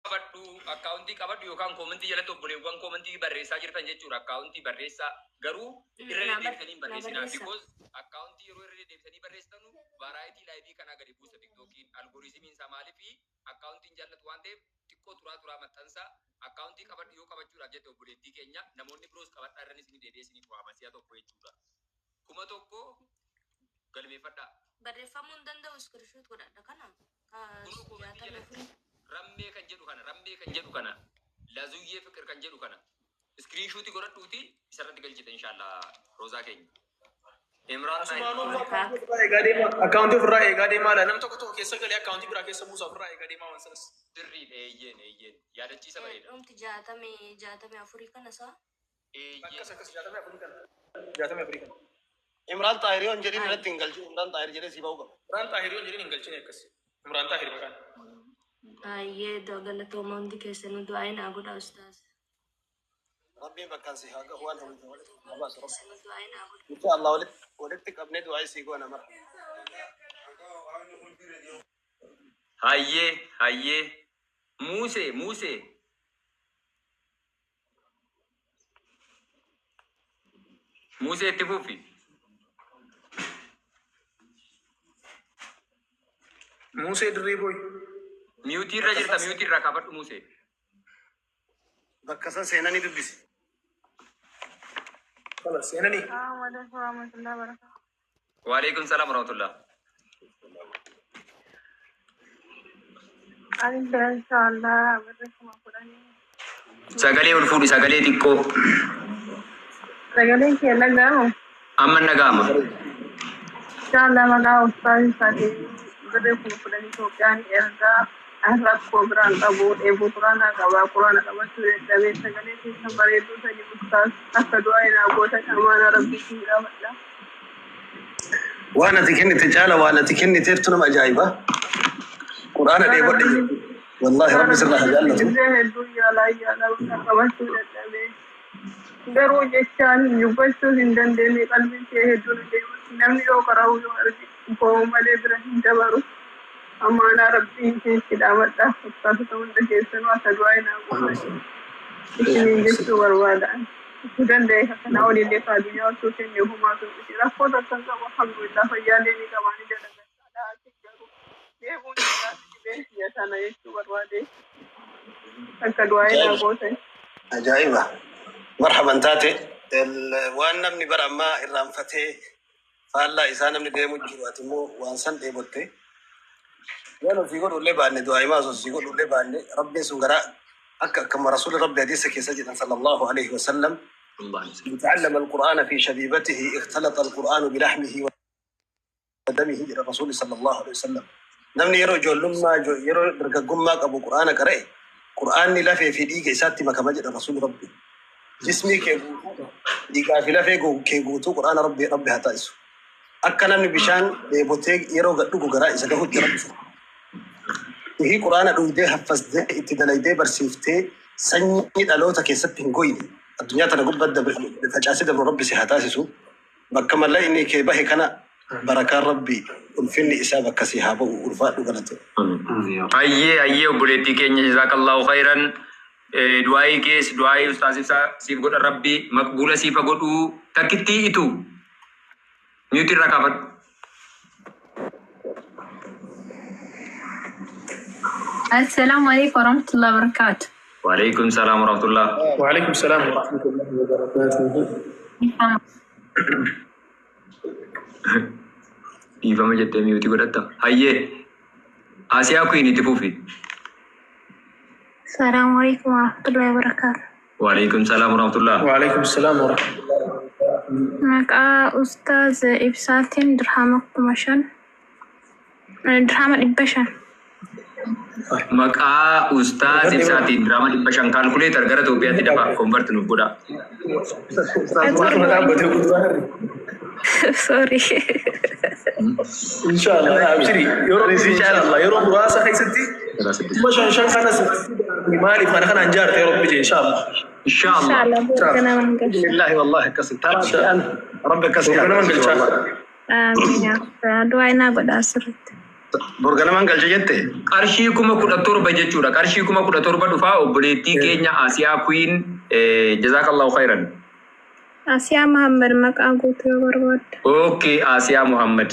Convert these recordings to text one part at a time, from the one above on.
Qabadhu, akkaawuntii qabadhu yookaan koomentii jalatti obboleewwan koomentii barreessaa jirtan jechuudha. Akkaawuntii barreessaa, garuu irra Naa deddeebisanii hin barreessinaa. barreessa. Because akkaawuntii yeroo irra deddeebisanii barreessitanu variety live kanaa gadi buusa TikTokiin. Algorithmiin isaa maaliifi akkaawuntiin jaallatu waan ta'eef xiqqoo turaa turaa maxxansa. Akkaawuntii qabadhu yoo qabachuudhaaf jette, obboleettii keenya, namoonni biroos qabadhaa, irran isinii deebi'ee isiniif waama si'a tokko jechuudha. 1000 galmeeffadhaa. Barreeffamuu hin danda'u, screenshot godhadha kana. Kunoo koomentii 64. jalatti Rammee kan jedhu kana, Rammee kan jedhu kana, Lazuyyee Fiqir kan jedhu kana screenshot godhadhuuti isarratti galchite, inshallah, Roozaa keenya. Imraan Asumaanuu Taahir. akkaawuntii ofirraa eegaa deemaa. Akkaawuntii ofirraa eegaa deemaa dha. Nam tokko tokko keessa galee akkaawuntii biraa keessa buusa, ofirraa eegaa deemaa waan sanas. Sirriidha, eeyyeen, eeyyeen, yaadachiisa bareeda. Dhumti 64 kana isaa. Eeyyeen. Akkas akkas, 64 kana. 64 kana. Imraan Xaahirii yoon jedhin irratti hin galchin. Imraan Xaahir jedhee si ba'uu qaba. Imraan Xaahirii yoon jedhin hin galchine akkas. Imraan Xaahir maqaan. Baay'ee galatooma hundi keessanuu, du'aa naa godha, ustaaz. Rabbiin bakkaan si haa gahu, waan hawwite walitti haa baasu Rabbi. Keessanuu du'aa naa godha. Insha Allah walitti qabnee du'aa isii goona mara. Hayyee, hayyee. Muusee, Muusee. Muusee, itti fufi. Muusee Dirree Boy. Mute irra Bakka jirta, san mute irraa kaafadhu, Muusee. Bakka san seenanii dubbisi. Kala seenanii. السلام عليكم ورحمة الله وبركاته. Waalaikum salaam warahmatullah. Ani inshallah birrii 10,000. Sagalee ol fuudhi, sagalee xiqqoo. Sagaleen kee dhaga'amu. Amma dhaga'ama. Inshallah, maqaa ustaaz isaatiin birrii 10,000 Itoophiyaan ergaa. An rakkoo biraan qabu, dheebuu quraanaa qabaa, quraana qabachuu dadhabee. Sagalee keessan bareedduu sanii, ustaaz, akka du'aa inaa gootan amaanaa rabbiitiin gaafadha. Waan ati kennite caala waan ati kenniteeftu nama ajaa'iba. Quraana Quraana dheebodhe rabbii jechuudha. Wallaahi quraana Rabbi sirraa haa jaallatu. Gisee hedduu yaalaa yaalaa bakka qabachuu dadhabee, garuu jechaan dubbachuu hin dandeenye. Qalbiin kee hedduu na deematti. Namni yoo qara'u yoo arge boo'u malee bira hin dabaru. Amaanaa rabbiin isinitti dhaabadha. Ustaazota hunda keessanuu akka du'aa inaa gootan isiniin jechuu barbaada. Itti danda'e kanaa olillee addunyaa osoo kenne homaatu miti. Rakkoo takka hin qabu, alhamdulillah, fayyaalee ni qabaani dalagadha. Garuu deebuun jiraatu dhibeen kiyya sana jechuu barbaade, akka du'aa inaa gootan. Ajaa'iba. Marhaban taate waan namni bara ammaa irraanfatee faallaa isaa namni deemu jiru, ati immoo waan san dheebotte. Waan ofii godhullee baanne, du'aa himaa osoo sii godhullee baanne, Rabbiin sun garaa akka akkuma rasuulli Rabbi hadiisa keessa jedhan, sallallahu alaihi wasallam, من تعلم القرآن في شبيبته اختلط القرآن بلحمه ودمه إلى الرسول صلى الله عليه وسلم. Namni yeroo ijoollummaa, yeroo dargaggummaa qabu qur'aana qara'e, qur'aanni lafee fi dhiiga isaatti makama jedha rasuulli Rabbi. Jismii kee guutuu, dhiigaa fi lafee kee guutuu qur'aana Rabbi Rabbi haa taasisu. Akka namni bishaan dheebotee yeroo gad dhugu garaa isa gahutti Rabbi. Ihii qur'aana dhugdee, haffasdee, itti dalaydee, barsiiftee, sanyii dhaloota keessatti hin goyne addunyaa tana gubbatti facaasee dabru Rabbi si haa taasisu. Bakka mallaqni kee bahe kana barakaan Rabbi, ulfinni isaa bakka si haa ba'u. Ulfaadhu, galate. Hayyee, hayyee, obboleettii keenya, jazaakallahu khairan. Du'aayii kees, du'aayii ustaaz Ibsaa siif godha, Rabbi maqbuula siif haa godhu. Takkittii itu mute irraa kaafadhu. السلام عليكم ورحمة الله وبركاته. Waalaikum salaam warahmatullah. وعليكم السلام ورحمة الله وبركاته. Dhiifama jettee mute godhatta. Hayyee. Asiyaa Queen, itti fufi. السلام عليكم ورحمة الله وبركاته. Waalaikum salaam warahmatullah. وعليكم السلام ورحمة الله وبركاته. Maqaa Ustaaz Ibsaatiin dirhama 5,000, dirhama 500. Maqaa ustaaz Ibsaatiin dirhama 500, calculator gara Itoophiyaatti dafaa convert nuuf godha. Waanuma dhaabbatee guutuu harri. Sorry. Inshallah, abshiri. Yeroo, inshallah, yeroo muraasa keessatti 5,000 shan kanas maaliif kana kanaan jaarte yeroo bije, inshallah. Inshallah. Inshallah, boorga naman galcha. Bismillahi, wallahi akkasi taraa an Rabbi akkasi haa Boorga naman taasisu galchaa. Wallahi. Amiin. Du'aa inaa godhaa asirratti. Borganamaan galche jette. Qarshii 17,000 jechuudha. Qarshii 17,000 dhufaa obboleettii keenya Asiyaa Queen, jazaakallahu khairan. Asiyaa Muhammad maqaa guutuu yoo barbaadde. Okay, Asiyaa Muhammad.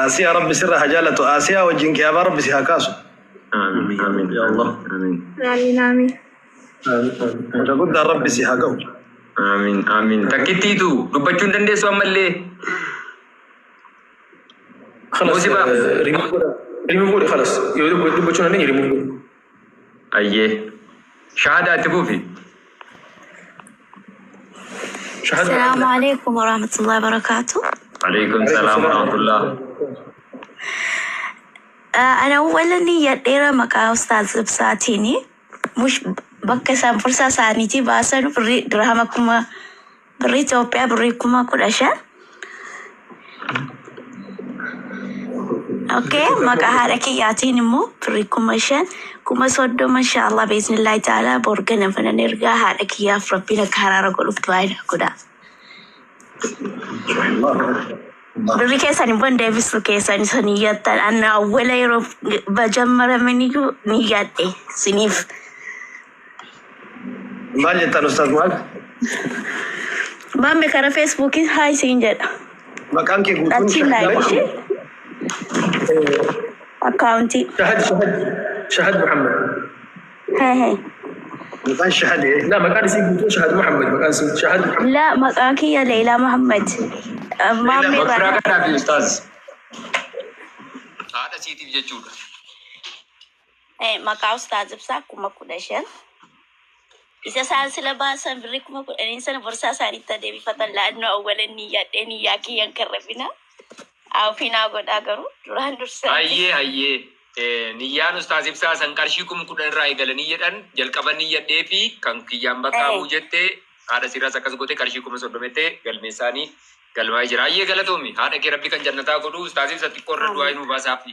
Asiyaa Rabbi sirra haa jaalatu. Asiyaa wajjin qiyaamaa Rabbi si haa kaasu. Amiin, amiin, Ya Allah. amiin. Amiin amiin. Bakka guddaan Rabbi si haa ga'u. Amiin, amiin. Takkittiitu dubbachuu hin dandeessu ammallee. خلاص. Musiba. Remove godha. Remove godhe خلاص. Yoo dubbachuu hin dandeenye remove godhe. Ayyee. Shahaadaa itti fufi. Shahada. السلام عليكم ورحمة الله وبركاته. Alaikum salaam wa rahmatullah. أنا أولا niyyadheera maqaa Ustaaz Ibsaatiini. Mush bakka isaan fursaa isaaniitii baasan birrii dirhama 1000, birrii Itoophiyaa birrii 15,000. Okay, maqaa haadha kiyyaatiin immoo birrii 5,000, 30,000 inshaallah biiznillahi ta'ala borgana fanan ergaa haadha kiyyaaf Rabbiin akka haraara godhuuf du'aa godha. Birrii keessan immoo hin deebisu keessan isa niyyattan anna awwala yeroo bajammaramaniyyuu niyyadhe siniif. Maal jettan Ustaaz Muhammad? Maamme karaa Feesbuukii haa isiin jedha. Maqaan kee guutuun Achiin laa ishee akkaawuntii. Shahad, Shahad, Shahad Muhammad. Hee hee. Maqaan Shahadee. La, maqaan isii guutuun Shahad Muhammad. Maqaan isii Shahad Muhammad. La, maqaan kiyya Leelaa Muhammad. Maamme Maghfiraa irraa. kadhaafi ustaaz. Haadha siitiif jechuudha. Maqaa Ustaaz Ibsaa 15,000. Isa isaan sila baasan birrii 10,000 sana borsaa isaaniitti adeemsifatan laannoo awwalan niyyadhee niyyaa kiyyan karrabina. Awfinaa godhaa garuu duraan dursanii. Ayyee, ayyee. Niyyaan ustaaz Ibsaa san qarshii 10,000 irraa eegalanii jedhan jalqaba niyyadhee fi kan kiyyaan bakka bu'u jettee haadha sirraas akkas goote qarshii 30,000 galmeessaanii galmaa'ee jira. Ayyee, galatoomi. Haadha kee Rabbi kan jannataa godhu. Ustaaz Ibsa xiqqoo irra du'aa nuu baasaafi.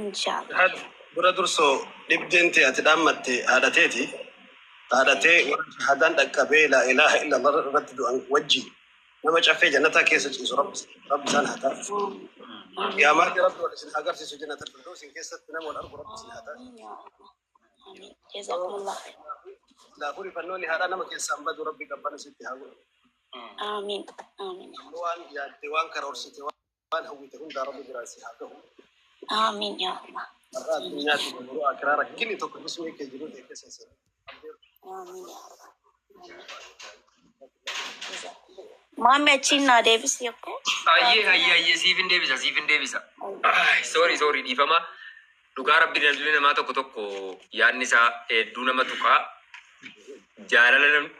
Inshaallah. Shahad dura dursoo dhibdeen ta'e ati dhaammatte haadhateeti. Haadhatee warra shahadaan dhaqqabee laa ilaaha illallah irratti du'an wajjin nama caffee jannataa keessa ciisu Rabbi isaan haa taasisu. Qiyaamaa Rabbi wal isin haa agarsiisu, jannata firdausin keessatti nama wal argu Rabbi isin haa taasisu. Amiin. Jazakumullah khair. Laafuu rifannoonni haadhaa nama keessaan badu Rabbi qabbana sitti haa godhu. Amiin. Amiin. Waan yaadde, waan karoorsite, waan hawwite hundaa Rabbi biraan si haa gahu. Amiin yaa Allah. Har'a addunyaatti yeroo akiraa rakkinni tokko jismii kee jiru ta'e keessa hin Amiin yaa Allah. Maamme achiin naa deebisi yokkee. Ayyee, ayyee, ayyee, siif hin deebisa, siif hin deebisa. Sorry, sorry, dhiifama. Dhugaa Rabbi daldalli namaa tokko tokko yaadni isaa hedduu nama tuqaa. Jaalala namni.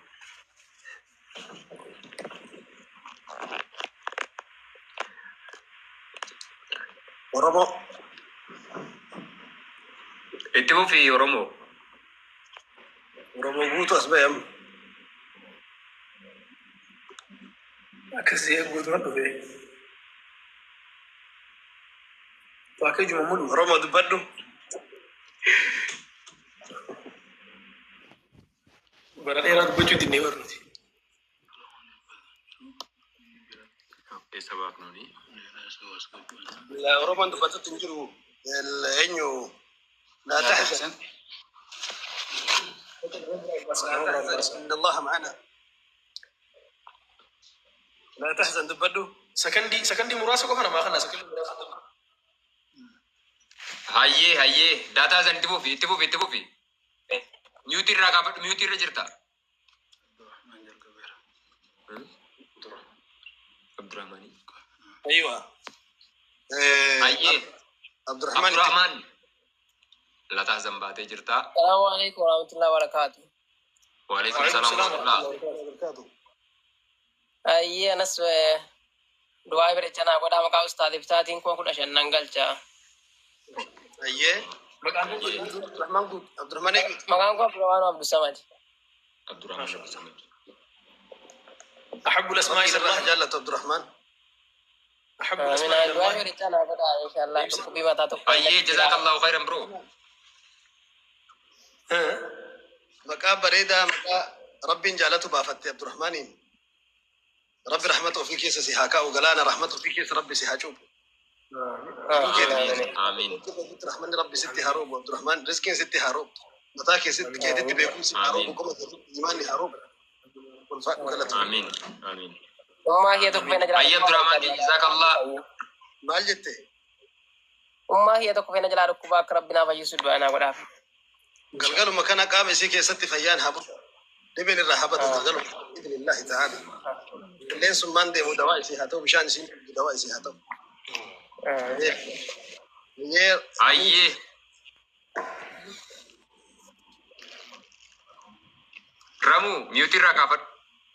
Oromoo. Itti fufi Oromoo. Oromoo guutuu as bahe amma. Akkasii guutuun dhufe. Waaqayyo mulu. Oromoo dubbadhu. Bara dheeraa dubbachuu dinnee barnuti. Eessa baafnuuni? La Oromoon dubbatutti hin jiru. Eenyu لا تحزن لا تحزن إن الله معنا لا تحزن dubbadhu. Sakandii muraasa qofa namaa kana sakandii muraasa qofa. Hayyee, hayyee, daataa san itti fufi, itti fufi, itti fufi. Mute irraa gaafadhu, mute irra jirta. Abdurrahmani. أيوة. Hayyee. Abdurrahman. Abdurrahman. Lataa zan baatee jirta. السلام عليكم ورحمة الله وبركاته. Waalaikum salaam wa rahmatullah. وبركاته. Ayyee, anas du'aa bareechanaa godhaa maqaa Ustaaz Ibsaatiin 15,000 nan galcha. Ayyee. Maqaan koo Abdurrahman guutu. Abdurrahman eenyuti? Maqaan koo Abdurrahmaan Abdussamad. Abdurrahman Abdussamad. أحب الأسماء إلى Sirraa الله. jaallatu Abdurrahman. أحب Amiin. الأسماء إلى Du'aa الله. bareechanaa godhaa inshallah dhukkubii mataa tokko. Ayyee, jazakallahu khairan bro. Maqaa bareedaa maqaa Rabbiin jaalatu baafatte Abdurrahmaniin. Rabbi rahmata ofii keessa si haa kaa'u, galaana rahmata ofii keessa Rabbi si haa cuuphu. Amiin. Amiin. Rahmanni Rabbi sitti haa roobu, Abdurrahman, riskiin sitti haa roobtu. Mataa keessatti keetitti beekumsi haa roobu, qoma keetitti imaanni haa roobu. Ulfaadhu, galatoom. Amiin. Amiin. Ummaa kiyya tokko feena jira. Ayyi Abdurrahman keenya, jazaakallah. Maal jette? Ummaa kiyya tokko feena jalaa dhukkuba, akka Rabbi naa fayyisu du'aa naa godhaaf. Galgaluma kana qaama isii keessatti fayyaan haa butu. Dhibeen irraa haa batu galgaluma. Bi'idhnillahi ta'ala. Qilleensummaan deemu dawaa isii haa ta'u, bishaan isiin dhugdu dawaa isii haa ta'u. Biyyee. Ayyee. Ramu, mute irraa kaafadhu.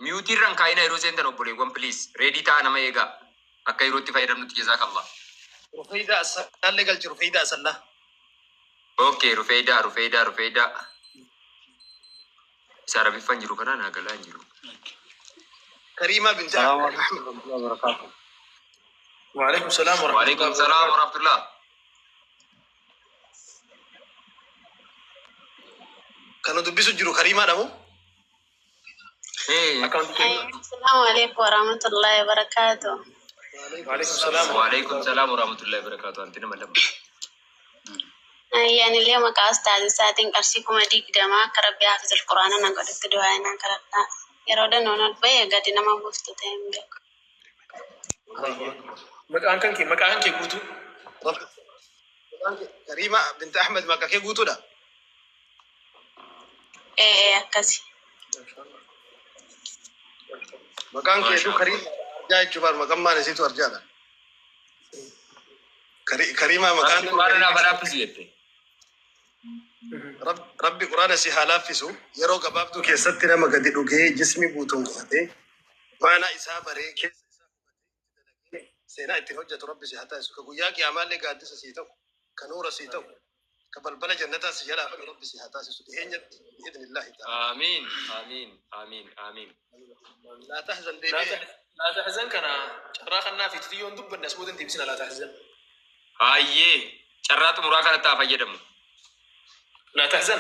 Mute irraan kaa'ina yeroo seentan, obboleewwan, please. Ready ta'a, nama eegaa. Akka yerootti fayyadamnutti, jazaakallah. Rufeeydaa Asallaallee galchi, Rufeeydaa Asallaa. Okay, Rufeedaa, Rufeedaa, Rufeedaa. Isa Arabiffaan jiru kana naa galaa hin jiru. Kariimaa binti السلام Ahmed. عليكم ورحمة الله وبركاته. وعليكم السلام ورحمة الله وعليكم السلام وبركاته. ورحمة الله. Kan nu dubbisu jiru Kariimaadha moo? Hey. Akkaawuntii keenya. السلام عليكم ورحمة الله وبركاته. وعليكم السلام ورحمة وعليكم الله. السلام ورحمة الله وبركاته. Anti nama lama. Yani illee maqaa ustaazisaatiin qarshii 20,000 akka Rabbi haafizul quraana na godhutti du'aa inaan kadhadhaa. Yeroo danoon ol ba'e gadi nama buuftu ta'e hin beeku. Maqaan kee guutuu? Rabbi Kariimaa binti Ahmed, maqaa kee guutuudha. Ee, akkasi. Maqaan keetu Maasha Allah. Kariimaa arjaa jechuu baal, maqaan maan isiitu arjaadha. Kariimaa maqaan Rabbi quraana naaf laaffisu jette. Rabbi quraana si haa laaffisu, yeroo gabaabduu keessatti nama gadi dhugee, jismi guutuun qo'atee, maanaa isaa baree, keessa isaa hubatee, seenaa ittiin hojjetu Rabbi si haa taasisu. Ka guyyaa qiyaamaallee gaaddisa sii ta'u, ka nuura sii ta'u, ka balbala jannataa si jalaa fedhu Rabbi si haa taasisu dhiyeenyatti bi'idhnillaahi ta'ala. Amiin. Amiin. Amiin. Amiin. لا تحزن لا deebi'ee. تحزن، لا تحزن kana carraa kannaa fi tiyyoon dubbanne as booda hin deebisina لا تحزن. Ayyee. Carraa xumuraa kanatti haa fayyadamu. لا تحزن.